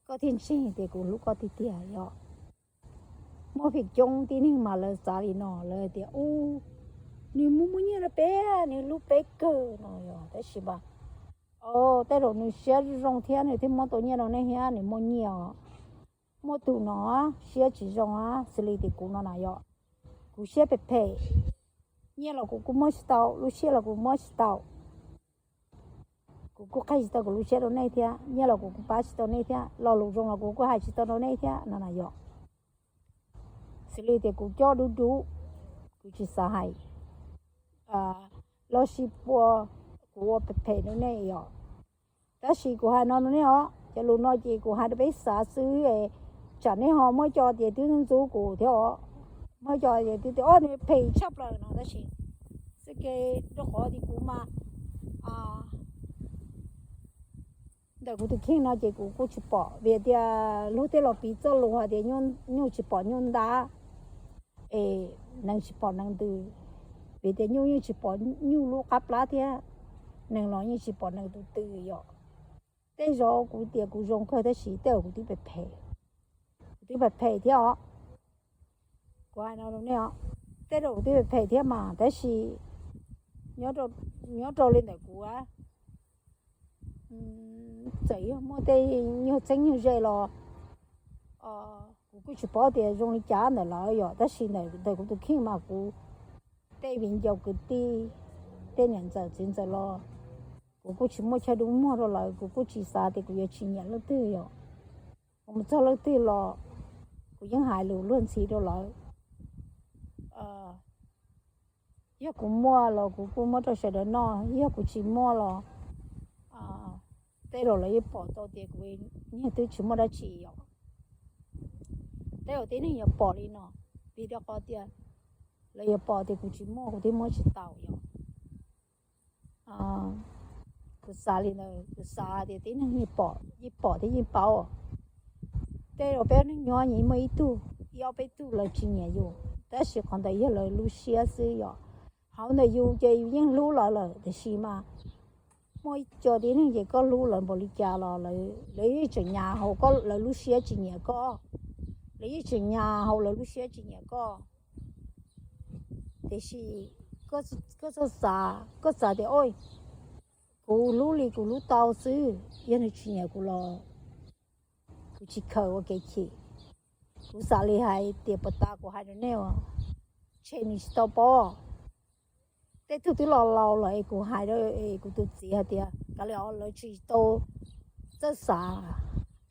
koj thiaj ntseeg tias kuv hlub koj tiag tiag yom. Muaj feem coob tib neeg mas lawv xav li no, lawv tias ub, nws muaj muaj nyiaj rau peb, nws hlub peb kawg no yom, tab sis mas tej zaum nws siab zoo thiab nws thiaj muab tau nyiaj rau nej thiab, nws muaj nyiaj os. Muaj tus no siab tsis zoo xws li tias kuv no na yom, kuv siab phem phem, nyiaj los kuv kuj muab tsis tau, lub siab los kuv muab tsis tau. Kuv kuj qhia tsis tau kuv lub siab rau nej thiab, nyiaj los kuv kuj pab tsis tau nej thiab, lo lus zoo los kuv kuj hais tsis tau rau nej thiab no na yom. Xws li tias kuv coj dub dub, kuv tsis xav hais los sis puas kuv ua phem phem rau nej yom. Tab sis kuv hais no rau nej os, cov lus no ces kuv hais rau peb xav xwb, tsam nej ho muaj cov tias twb ntxub kuv thiab os, muaj cov tias twb tias o nws phem tshaj plaws no tab sis xwb ke, rau qhov tias kuv mas ntawm kuv tus kheej no ces kuv kuj tsis pom, vim tias luag tej los piv txoj lus hais tias nyuj tsis pom nyuj ntab, es nees tsis pom nees ntws, vim tias nyuj yeej tsis pom nyuj lub qab plab thiab, nees los yeej tsis pom nees tus tw yom. Tej zaum kuv tias kuv zoo kawg tab sis tej zaum kuv twb phem phem, kuv twb phem phem thiab os. Kuv hais no rau nej os, tej zaum kuv twb phem phem thiab mas tab sis nyob rau li ntawm kuv txawm yog muaj tej nyuag txheeb nyuag ze los kuv kuj tsis paub tias zoo li cas ntawm lawv yom, tab sis ntawm kuv tus kheej mas kuv tej viv ncaus kwv tij, tej niam ntxawm txiv ntxawm los kuv kuv kuj tsis muaj chaw dub muag rau lawv, kuv kuj tsis xav tias kuv yuav tsis nyiam leej twg yom. Kuv mus txog leej twg los kuv yeej hais lus luag ntxhi rau lawv. Yog kuv muaj los kuv kuj muab rau sawv daws noj, yog kuv tsis muaj los tej zaum lawv yeej pom tau tias kuv niag twb tsis muaj dab tsi yom. Tej zaum tib neeg yuav pom li no, vim rau qhov tias lawv yuav pom tias kuv tsis muaj kuv thiaj muab tsis tau yom. Kuv xav li ntawd, kuv xav tias tib neeg yeej pom, yeej pom thiab yeej paub. Tej zaum peb neeg nyob yeej muaj ib tug, ib ob peb tug lawv tsis nyiam yus, tab sis qhov ntawd yog lawv lub siab xwb yom. Hauv ntawm yus ces yus yeej hlub lawv lawm, tiam sis mas muaj ib co tib neeg ces koj hlub lawv npaum li cas los lawv yeej tseem nyas hauv lawv lub siab tsis nyiam koj, lawv yeej tseem nyas hauv lawv lub siab tsis nyiam koj. Tiam sis koj txhob xav, koj xav tias, o, kuv hlub li kuv hlub tau xwb, yog nws tsis nyiam kuv los kuv tsis khaws ua kev chim. Kuv xav li hais tias puas tas kuv hais rau nej, tshem nws tsis tau pob. Tej tug twb laus laus lawm es kuv hais rau kuv tus txiv hais tias kav liam os, lawv tsis tau txawj xav,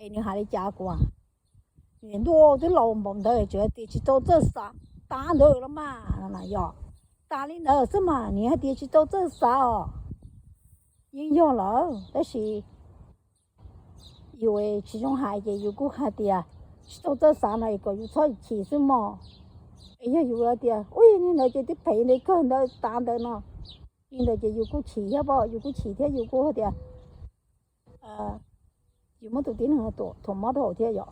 es nws hais li cas kuv. Nws ntuj twb laus npaum ntawd tseem hais tias tsis tau txawj xav, tas ntawd los mas no na yom. Tas li ntawd xwb mas nws hais tias tsis tau txawj xav os. Yeej yog lawm tab sis yus tsis zoo hais ces yus kuj hais tias tsis tau txawj xav no es kom yus txhob chim xwb mog. Es yog yus tias ub, li ntawd ces twb phem ntev kawg ntawd tas ntawd no, li ntawd ces yus kuj chim thiab, yus kuj chim thiab yus kuj hais tias yus muab tus tib neeg no thuam mob rau hauv thiab yom.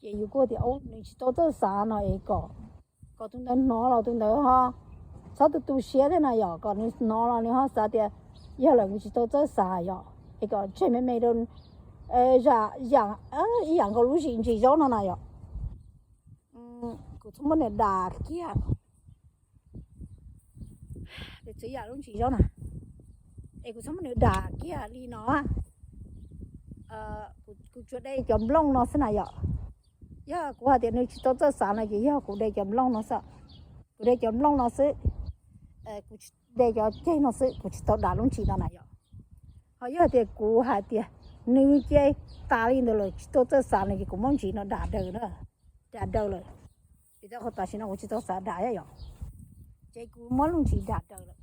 Ces yus kuj tias nws tsis tau txawj xav no es kom, kom tus ntawd hnov los tus ntawd ho txhob tu tu siab thiab na yom, kom nws hnov los nws ho xav tias yog lawm nws tsis tau txawj xav yom, es kom tseg me me rau, ib yam nkaus lub ntsis zaub no na yom. Kuv txhob muab nws dam kiag, txiv yam lub ntsis zaub na, es kuv txhob muab nws dam kiag li no. Kuv tsuas de cov nplooj no xwb na yom. Yog kuv hais tias nws tsis tau txawj xav no ces yog kuv de cov nplooj no xwb, kuv de cov nplooj no xwb, kuv de cov ceg no xwb, kuv tsis tau dam lub ntsis no na yom. Ho yog tias kuv hais tias nws ces tas li ntawd lawm tsis tau txawj xav no ces kuv muab ntsis no dam daws na, dam daws lawm. Vim rau qhov tam sim no kuv tsis tau xav dam thiab yom, ces kuv muab lub ntsis dam daws lawm.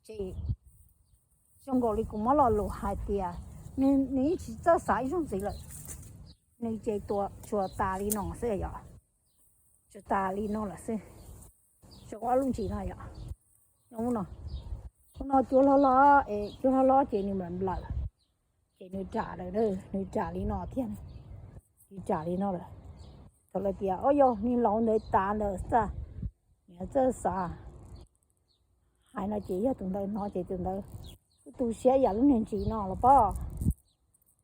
Ces zoo nkaus li kuv muab lo lus hais tias nws yeej tsis txawj xav ib zaug ntxiv lawm, nws ces tsuas tas li no xwb yom, tsuas tas li no lawm xwb. Tsuas ob lub ntsis no yom, no, ub no cua hlob hlob es cua hlob hlob ces nws nplawm nplawm, ces nws dam lawm, nws dam li no thiab, nws dam li no lawm. Thaum lawv tias o yog niag laus ntawd tas ntawd xwb, nws txawj xav, hais no ces yog tus ntawd hnov ces tus ntawd kuj tu siab yam lub niag ntsis no los pob,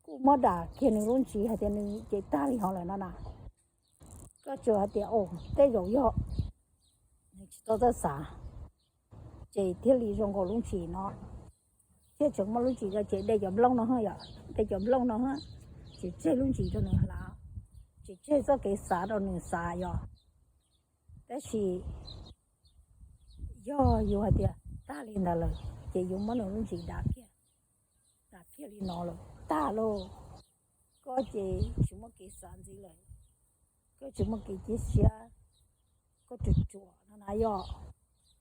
kuj muab dam kiag nws lub ntsis hais tias nws ces tag li hov lawm no na. Koj tsuas hais tias o, tej zaum yog nws tsis tau txawj xav, ces thiaj li zoo nkaus lub ntsis no, thiaj tseem muab lub ntsis no ces de cov nplooj no yom, de cov nplooj no, ces tseg lub ntsis rau nws hlav, ces tseg txoj kev xav rau nws xav yom. Tab sis yog yus hais tias tag li ntawd lawm ces yus muab nws lub ntsis dam kiag, dam kiag li no lawm tag lauj. Koj ces tsis muaj kev xav ntxiv lawm, koj tsis muaj kev cia siab, koj tsuas tsuam no na yom.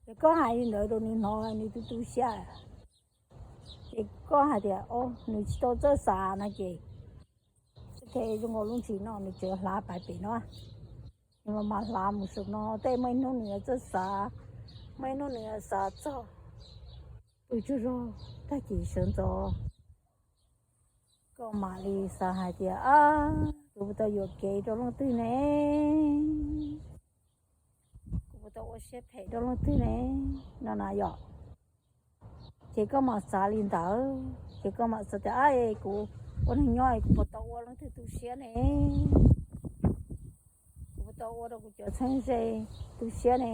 Ces koj hais li ntawd rau nws hnov nws tu tu siab, ces koj hais tias o, nws tsis tau txawj xav no ces, ok, zoo nkaus lub ntsis no nws tseem hlav pais pem no, nws mam hlav mus saum no, tej muaj ib hnub nws yuav txawj xav, muaj ib hnub nws yuav xav txog pw tsaug zog tag kis sawv ntxov, koj mam li xav hais tias a, kuv puas tau yuam kev rau leej twg ne, kuv puas tau ua siab phem rau leej twg ne, no na yom. Ces koj mam xav li ntawd, ces koj mam xav tias a, kuv ua neeg nyob kuv puas tau ua leej twg tu siab ne, kuv puas tau ua rau kuv cov txheeb ze tu siab ne.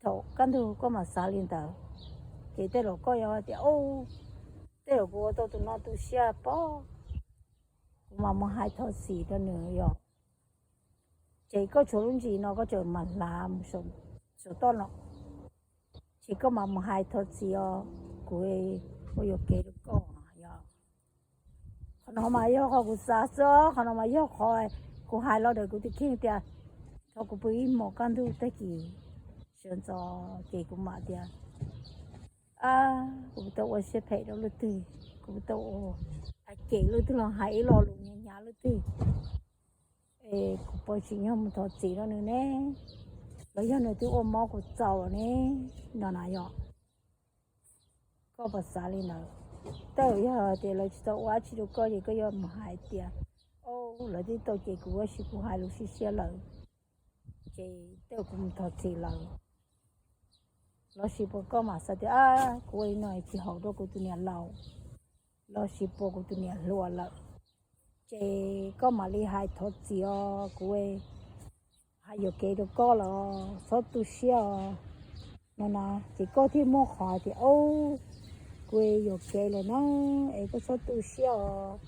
Thaum kaj ntug koj mam xav li ntawd, ces tej zaum koj yuav tias, tej zaum kuv ua tau tus no tu siab pob, kuv mam mus hais thov xim rau nws yom. Ces koj tshuav lub ntsis no koj tseem mam hlav mus saum toj no, Ces koj mam mus hais thov txim os, kuv ua yuam kev rau koj. Yog qhov no mas yog qhov kuv xav xwb, qhov no mas yog qhov kuv hais los ntawm kuv tus kheej tias, thaum kuv pw ib hmos kaj ntug tag kis sawv ntxov ces kuv mam tias, kuv tau ua siab phem rau leej twg, kuv tau ua, a, cem leej twg los hais ib lo lus hnyav hnyav leej twg, es kuv puas tsim nyog mus thov txim rau nws ne, los yog nws twb ua mob kuv txaus lawm ne, no na yog. Koj puas xav li ntawd? Tej zaum yog tias lawv tsis tau ua dab tsi rau koj ces koj yuav mus hais tias, o, lawv twb tau cem kuv tab sis kuv hais lus siab siab lawm, ces tej zaum kuv mus thov txim lawm. Los sis puas koj mam xav tias, a, kuv ua li no tsis haum rau kuv tus niam laus, los sis puas kuv tus niam hluas lawm, ces koj mam li hais thov txim os, kuv hais yuam kev rau koj los txhob tu siab os, no na. Ces koj thiaj muaj qhov tias, o, kuv yuam kev lawm na, es koj txhob tu siab os.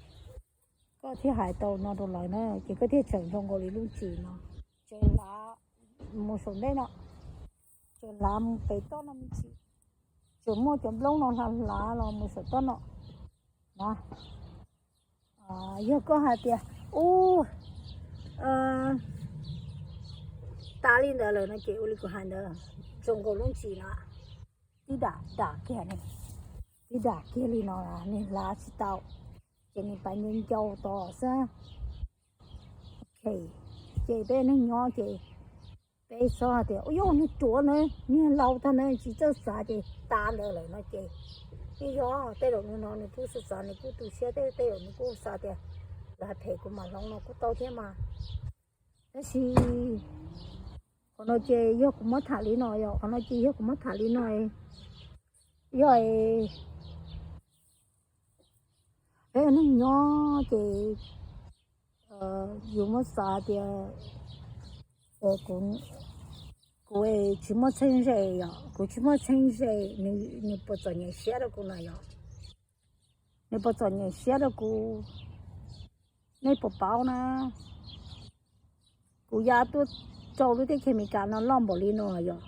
Koj thiaj hais tau no rau lawv na, ces koj thiaj tseem zoo nkaus li lub ntsis no, tseem hlav mus saum ntej no, tseem hlav mus pem toj no me ntsis, tseem muaj cov nplooj no hlav hlav los mus saum toj no na. Yog koj hais tias, u, tas li ntawd lawm no ces ua li kuv hais ntawd, zoo nkaus lub ntsis no, tib dam dam kiag ne, tib dam kiag li no, nws hlav tsis tau, ces nws pab nws ncau tos xwb. Ces peb neeg nyob ces peb txhob hais tias, u, yog nws ruam na, nws laus tag na, tsis txawj xav ces tas ntawd lawm no ces, yeej yog tej zaum nws no nws kuj xav xav, nws kuj tu siab, tej tej zaum nws kuj xav tias lawv hais phem kuv mam hloov no kuj tau thiab mas. Tab sis qhov no ces yog kuv muab tham li no yom, qhov no ces yog kuv muab tham li no, yog peb ua neeg nyob ces yus muab xav tias kuv tsis muaj txheeb ze yom, kuv tsis muaj txheeb ze, nws puas txom nyem siab rau kuv na yom, nws puas txom nyem siab rau kuv. Nej puas paub na, kuv ya tuaj rau lub teb chaws Amelikas no loj npaum li no yom,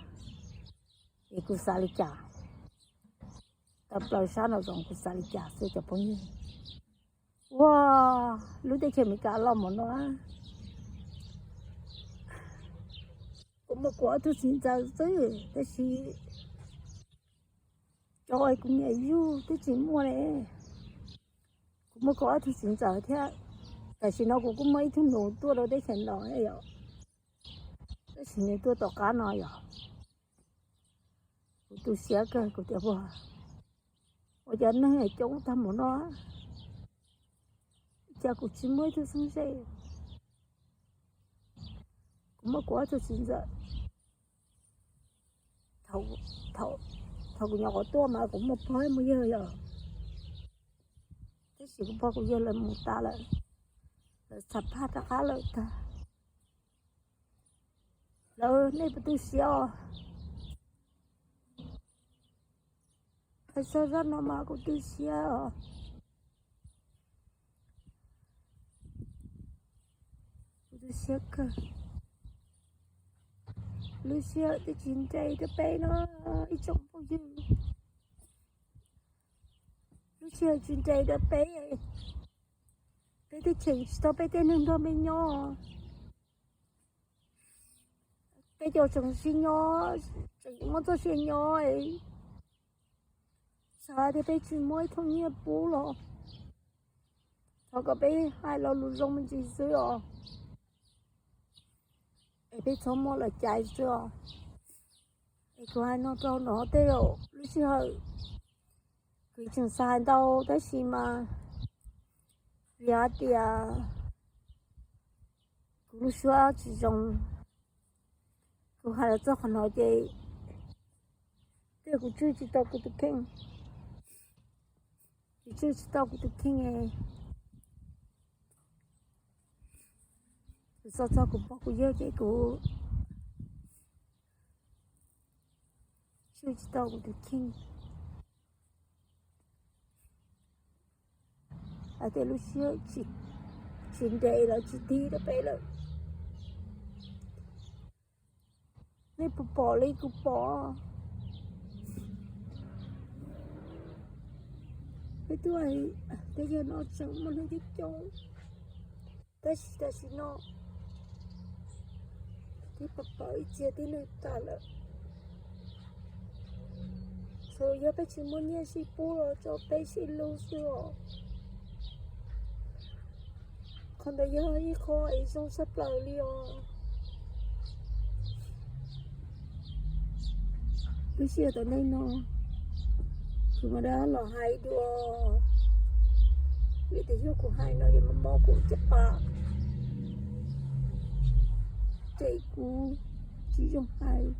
es kuv xav li cas? Tawm plaws sab no zoo kuv xav li cas xwb cov phooj ywg? Ua, lub teb chaws Amelikas loj npaum no, kuv muaj kuv ob tug txiv ntxawm xwb tab sis cov kuv niam yug twb tsis muaj li. Kuv muaj kuv ob tug txiv ntxawm thiab, tam sim no kuv kuj muaj ib tug nus tuaj rau teb chaws no yom, tab sis nws tuaj tom qab no yom. Kuv tu siab kawg, kuv tias ua, ua cas neeg coob tag npaum no, cas kuv tsis muaj ib tug txheeb ze? Kuv muaj kuv ob tug txiv ntxawm. Thaum kuv nyuam qhuav tuaj mas kuv muaj pog muaj yawg yom, tab sis kuv pog kuv yawg lawv mus tas lawm, lawv txham phaj rov qab lawm tag. Lawv, nej puas tu siab os? Hais txog zaj no mas kuv tu siab os. Kuv tu siab kawg. Lub sij hawm twb tsis nres rau peb no, ib tsoom phooj ywg. Lub sij hawm tsis nres rau peb, peb twb cheem tsis tau peb tej neeg nrog peb nyob. Peb cov tseem sib nyob, tseem muaj txoj sia nyob, xav tias peb tsis muaj ib thooj nyiaj pub los thov kom peb hais lo lus zoo me ntsis xwb os, es peb txhob muab lawv caiv xwb os. Es kuv hais no rau no tej zaum lub sij hawm kuv tseem xav hais ntau tab sis mas vim hais tias kuv lub suab tsis zoo, kuv hais los txog qhov no ces tej kuv tswj tsis tau kuv tus kheej, kuv tswj tsis tau kuv tus kheej. Kuv xav txog kuv pog kuv yawg ces kuv tswj tsis tau kuv tus kheej. Hais tias lub siab tsis nres los tsis tig rau peb lawm. Nej puas pom li kuv pom? Peb tuaj, peb yog no tseem muaj neeg coob coob, tab sis tam sim no twb pom pom ib txhia tib neeg tas lawm. Txawm yog peb tsis muaj nyiaj sib pub los tso peb sib hlub xwb os. Qhov ntawd yog ib qho es zoo tshaj plaws li os. Lub sij hawm tom ntej no kuv mam li los hais dua, vim tias yog kuv hais no yuav mob kuv caj pas, ces kuv tsis zoo hais,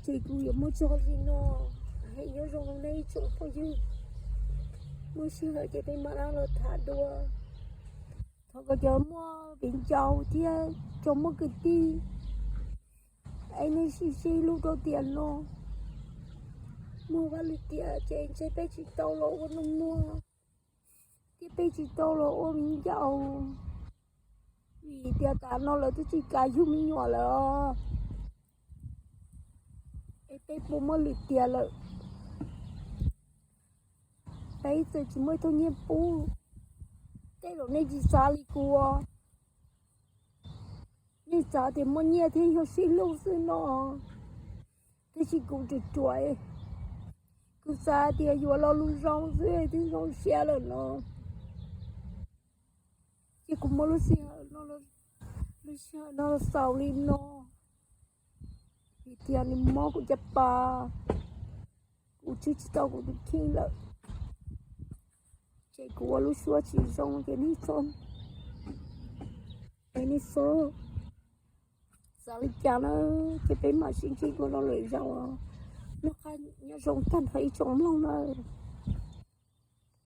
ces kuv yuav muab tso li no. Nyob zoo nej ib tsoom phooj ywg, muaj sij hawm ces peb mam li los tham dua. Thov kom cov muaj viv ncaus thiab cov muaj kwv tij es nej sib sib hlub rau tiam no. Muaj vaj lwm tiam ces ntshe peb tsis tau los ua nus muag thiab peb tsis tau los ua viv ncaus, vim tias tas no lawv twb tsis kam yug me nyuam lawm os. Es peb puas muaj lwm tiam lawm, peb txawm tsis muaj ib tug nyiaj pub, tej zaum nej tsis xav li kuv os. Nej xav tias muaj nyiaj thiab yog sib hlub xwb no, tab sis kuv ruam ruam, kuv xav tias yuav lo lus zoo xwb twb zoo siab lawm no. Ces kuv muab lub sij hawm no, lub sij hawm no xaus li no, vim tias nws mob kuv caj pas, kuv tswj tsis tau kuv tus kheej lawm, ces kuv ua lub suab tsis zoo ces nej txhob, es nej txhob xav li cas na, ces peb mam sib ntsib dua rau lwm zaus. Noj qab nyob zoo tag nrho ib tsoom mloog nawb.